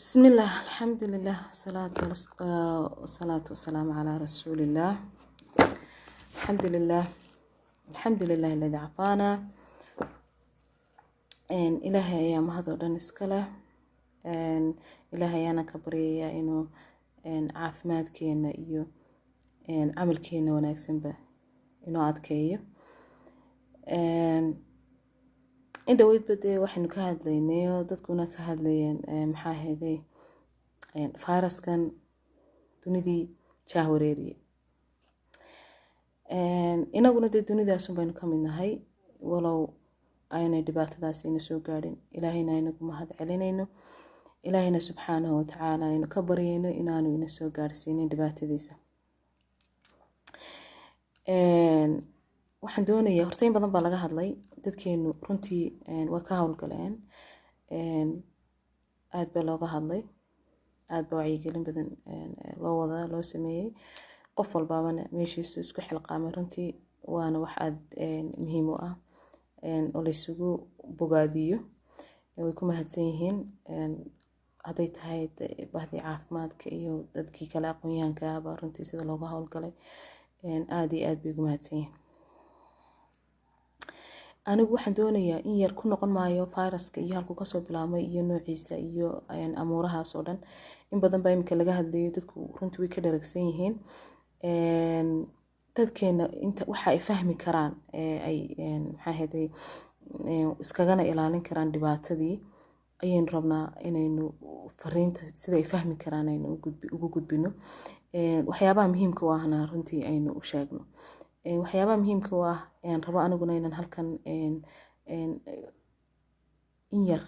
بسم الله، الحمد لله، والصلاة والسلام على رسول الله. الحمد لله، الحمد لله الذي عافانا. Ilaahay ayaa mahad oo dhan iska leh. Ilaahay ayaana ka baryayaa inuu caafimaadkeena iyo camalkeena wanaagsanba inoo adkeeyo. In dhaweydba dee waxaynu ka hadlaynay oo dadkuna ka hadlayeen, maxaa ahayday, fayraskan dunidii jaah wareeriye. Inaguna dee dunidaasun baynu ka mid nahay, walow aynay dhibaatadaasi ina soo gaadhin. Ilaahayna aynagu mahad celinayno, Ilaahayna subxaanahu watacaala aynu ka baryayno inaanu ina soo gaadhsiinin dhibaatadiisa. Waxaan doonayaa, horta in badan baa laga hadlay, dadkeenu runtii waa ka howlgaleen, aad baa looga hadlay, aad baa wacyigelin badan loo wadaa, loo sameeyey, qof walbaabana meeshiisu isku xilqaamay runtii, waana wax aad muhiim u ah oo laysugu bogaadiyo. Way ku mahadsan yihiin, hadday tahay bahdii caafimaadka iyo dadkii kale aqoonyahanka ahba, runtii sida looga howlgalay aad iyo aad bay ugu mahadsan yihiin. Anigu waxaan doonayaa in yar ku noqon maayo fayraska iyo halkuu kasoo bilaabmay iyo noociisa iyo amuurahaas oo dhan. In badan baa imika laga hadlayo, dadku runtii way ka dharagsan yihiin. Dadkeena inta waxa ay fahmi karaan ay, maxaa ahayday, iskagana ilaalin karaan dhibaatadii ayaynu rabnaa inaynu fariinta sida ay fahmi karaan aynu ugu gudbino. Waxyaabaha muhiimka u ahna runtii aynu u sheegno. Waxyaabaha muhiimka u ah aan rabo aniguna inaan halkan in yar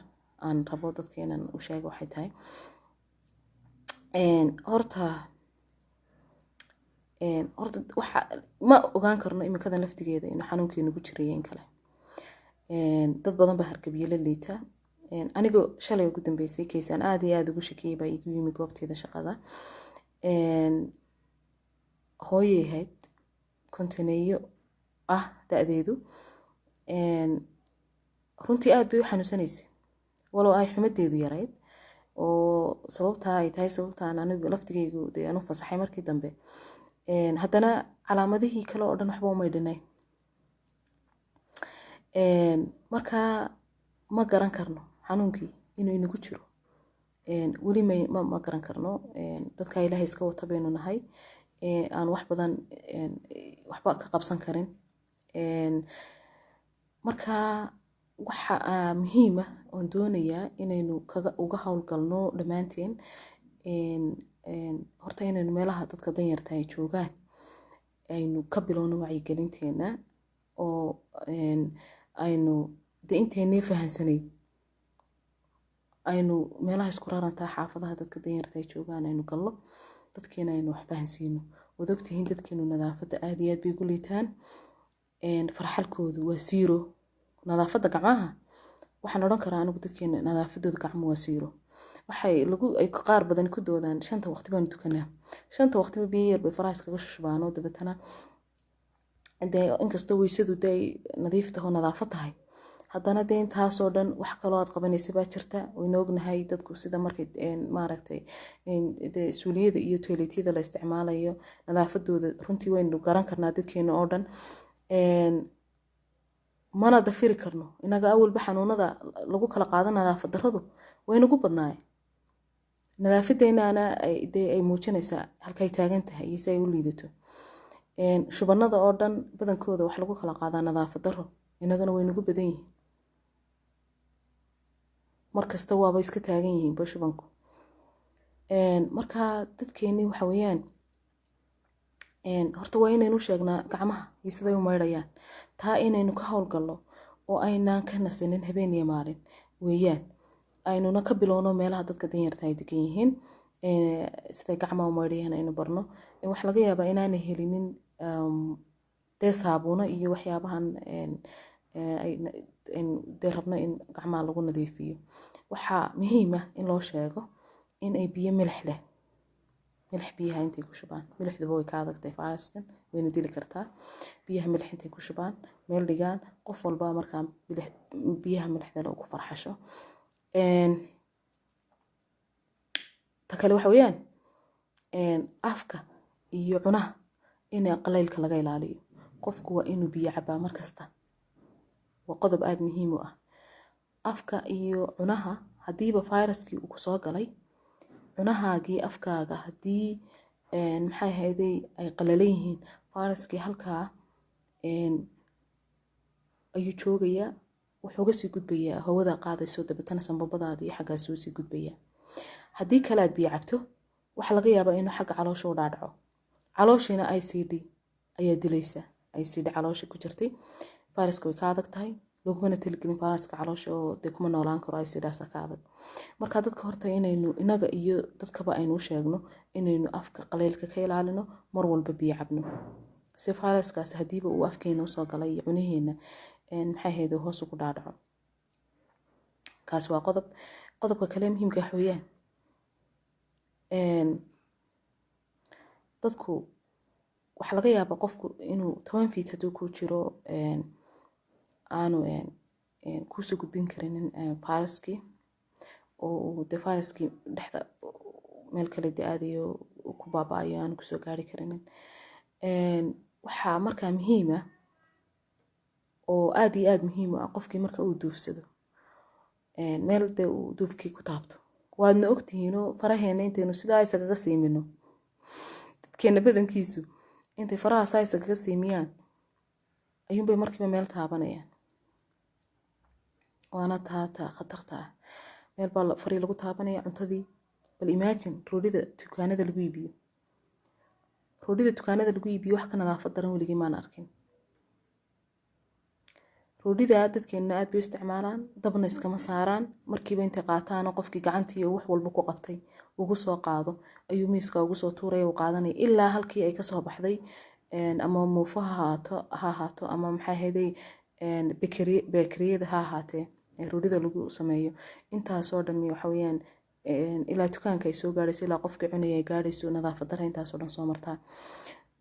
aan rabo dadka inaan u sheego waxay tahay, horta waxa ma ogaan karno iminkadan laftigeeda inuu xanuunkii nagu jirayo in kale. Dad badan baa hargabyo la liita. Aniga shalay ugu dambeysay case aan aad iyo aad ugu shakiyay baa igu yimi goobteeda shaqada. Hooyay ahayd, kontoneeyo ah da-deedu. Runtii aad bay u xanuunsanaysay, walow ay xumadeedu yarayd, oo sababtaa ay tahay sababtaan anigu laftigeygu dee aan u fasaxay markii dambe. Haddana calaamadihii kale oo dhan waxba umay dhinayn. Marka ma garan karno xanuunkii inuu inagu jiro weli, ma garan karno. Dadka Ilaahay iska wata baynu nahay, aan wax badan waxba ka qabsan karin. Marka waxa muhiim ah oon doonayaa inaynu kaga uga howlgalno dhammaanteen, horta inaynu meelaha dadka danyarta ay joogaan aynu ka bilowno wacyigelinteena, oo aynu dee inteynii fahansanayd aynu meelaha isku rarantaa xaafadaha dadka danyarta ay joogaan aynu gallo, dadkiina aynu wax fahansiino. Waad ogtihiin, dadkiinu nadaafadda aad iyo aad bay ugu liitaan. Farxalkoodu waa zero nadaafadda gacmaha. Waxaan odhan karaa anigu dadkeena nadaafadooda gacmo waa zero. Waxay lagu ay qaar badan ku doodaan, "Shanta waqti baanu tukanaa." Shanta waqtiba biyo yar bay faraha iskaga shushubaan, oo dabeetana dee inkastoo weysadu dee ay nadiif taho, nadaafad tahay, haddana dee intaasoo dhan wax kaloo aad qabanaysa baa jirta. Waynu ognahay dadku sida markay maaragtay dee suuliyada iyo toiletyada la isticmaalayo nadaafadooda, runtii waynu garan karnaa dadkeena oo dhan. Mana dafiri karno, inaga awalba xanuunada lagu kala qaado nadaafad darradu waynagu badnaay. Nadaafadeenana dee ay muujinaysaa halkay taagan tahay iyo si ay u liidato. Shubanada oo dhan badankooda wax lagu kala qaadaa nadaafad darro, inagana way nagu badan yihiin, mar kasta waaba iska taagan yihiin ba shubanku. Marka dadkeeni waxa weeyaan, horta waa inaynu sheegnaa gacmaha iyo siday u maydhayaan, taa inaynu ka howlgallo oo aynaan ka nasanin habeen iyo maalin weeyaan, aynuna ka bilowno meelaha dadka danyarta ay degan yihiin, siday gacmaha u maydhayaan aynu barno. Waxaa laga yaabaa inaanay helinin dee saabuuno iyo waxyaabahan dee rabno in gacmaha lagu nadiifiyo. Waxaa muhiim ah in loo sheego in ay biyo milix leh, milix biyaha intay ku shubaan, milixduba way ka adagtahay fayraskan, wayna dili kartaa. Biyaha milix intay ku shubaan meel dhigaan, qof walba markaa biyaha milixda leh uu ku farxasho. Ta kale waxa weeyaan afka iyo cunaha in qalaylka laga ilaaliyo. Qofku waa inuu biyo cabaa mar kasta, waa qodob aada muhiim u ah. Afka iyo cunaha haddiiba viruskii uu kusoo galay cunahaagii, afkaaga haddii maxay ahayday ay qalalan yihiin, viruskii halkaa ayuu joogayaa, wuxuu ga sii gudbayaa hawada qaadayso, dabeetana sanbabadaada iyo xaggaas soo sii gudbayaa. Haddii kale aad biyo cabto, waxaa laga yaabaa inuu xagga caloosha u dhaadhaco, calooshiina acid ayaa dilaysa. Acid caloosha ku jirtay viruska way ka adag tahay, logumana talagelin viruska caloosha oo dee kuma noolaan karo, acidaasa ka adag. Marka dadka horta inaynu inaga iyo dadkaba aynu u sheegno inaynu afka qaleylka ka ilaalino, mar walba biyo cabno, si viruskaasi haddiiba uu afkeena usoo galay iyo cunaheena, maxay ahayd, hoos ugu dhaadhaco. Kaas waa qodob. Qodobka kale muhiimka wax weeyaan, dadku waxaa laga yaabaa qofku inuu 10 feet hadduu ku jiro aanu kuusoo gudbin karinin viruskii, oo uu de viruskii dhexda meel kale de aadayo, ku baaba-ayo, aanu kusoo gaari karinin. Waxaa markaa muhiim ah oo aada iyo aada muhiim u ah, qofkii marka uu duufsado, meel dee uu duufkii ku taabto, waadna ogtihiinoo faraheena intaynu sidaa isagaga siimino, dadkeena badankiisu intay faraha saa isagaga siimiyaan ayuunbay markiiba meel taabanayaan. Waana taata khatarta ah. Meel baa farii lagu taabanaya, cuntadii. Bal imagine roodhida dukaanada lagu iibiyo. Roodhida dukaanada lagu iibiyo wax ka nadaafad daran weligii maan arkin. Roodhida dadkeena aad bay u isticmaalaan, dabna iskama saaraan. Markiiba intay qaataano, qofkii gacantii wax walba ku qabtay ugu soo qaado, ayuu miiska ugu soo tuuraya, uu qaadanaya ilaa halkii ay kasoo baxday, ama muufo ha ahaato ama maxay ahayday bakeriyada ha ahaatee roodhida lagu sameeyo. Intaasoo dhami waxa weeyaan ilaa dukaanka ay soo gaadhayso, ilaa qofkii cunaya ay gaadhayso, nadaafad darra intaasoo dhan soo martaa.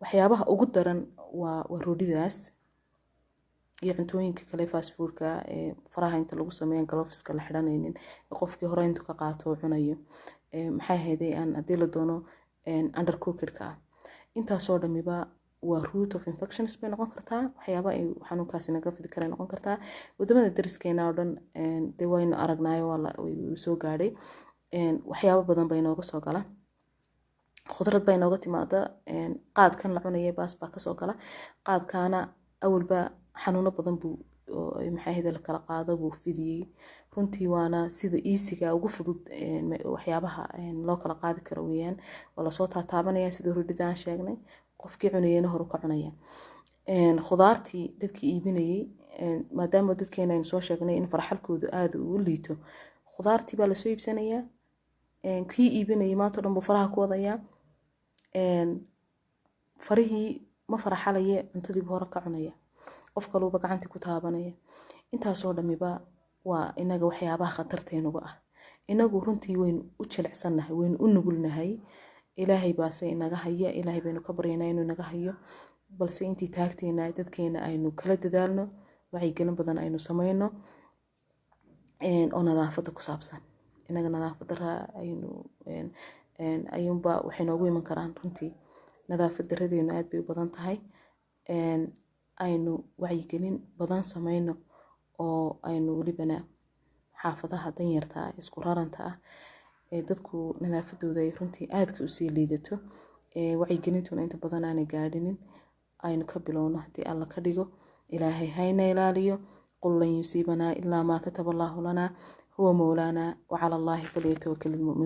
Waxyaabaha ugu daran waa roodhidaas iyo cuntooyinka kale fast foodka ee faraha inta lagu sameeyo gloveska la xidhanaynin, qofkii hore intuu ka qaato oo cunayo, maxay ahayday aan haddii la doono undercookedka ah. Intaasoo dhamiba waa root of infections bay noqon kartaa, waxyaaba ay xanuunkaasi naga fidi kara noqon kartaa. Wadamada dariskeena oo dhan dee waynu aragnaayo, waa soo gaadhay. Waxyaabo badan bay inooga soo gala, khudrad baa inooga timaada, qaadkan la cunaya baas baa kasoo gala. Qaadkaana awalba xanuuno badan buu, maxay ahayd, la kala qaado buu fidiyey runtii. Waana sida easyga ugu fudud waxyaabaha loo kala qaadi karo weeyaan. Waa lasoo taataabanaya, sida roodhida aan sheegnay, qofkii cunayana horu ka cunaya. Khudaartii dadkii iibinayay, maadaama dadkeena aynu soo sheegnay in farxalkoodu aada uu liito, khudaartii baa lasoo iibsanayaa. Kii iibinayay maanta o dhan buu faraha ku wadayaa, farihii ma faraxalaye, cuntadii buu hore ka cunaya, qof kaluuba gacantii ku taabanaya. Intaasoo dhamiba waa inaga waxyaabaha khatartaynuga ah. Inagu runtii waynu u jilicsannahay, waynu u nugulnahay. Ilaahay baase inaga haya, Ilaahay baynu ka baryaynaa inuu inaga hayo. Balse intii taagteena dadkeena aynu kala dadaalno, wacyigelin badan aynu samayno oo nadaafadda ku saabsan. Inaga nadaafad darra aynu ayuunba waxay noogu iman karaan runtii. Nadaafad darradeenu aad bay u badan tahay. Aynu wacyigelin badan samayno oo aynu welibana xaafadaha danyarta ah, isku raranta ah, ee dadku nadaafadooda ay runtii aadka usii liidato, wacyigelintuna inta badan aanay gaadhinin, aynu ka bilowno haddii Alla ka dhigo. Ilaahay hayna ilaaliyo. Qul lan yusiibanaa ilaa maa kataba Allaahu lanaa huwa mowlaanaa wacala Allaahi falyatawakal ilmu'minuun.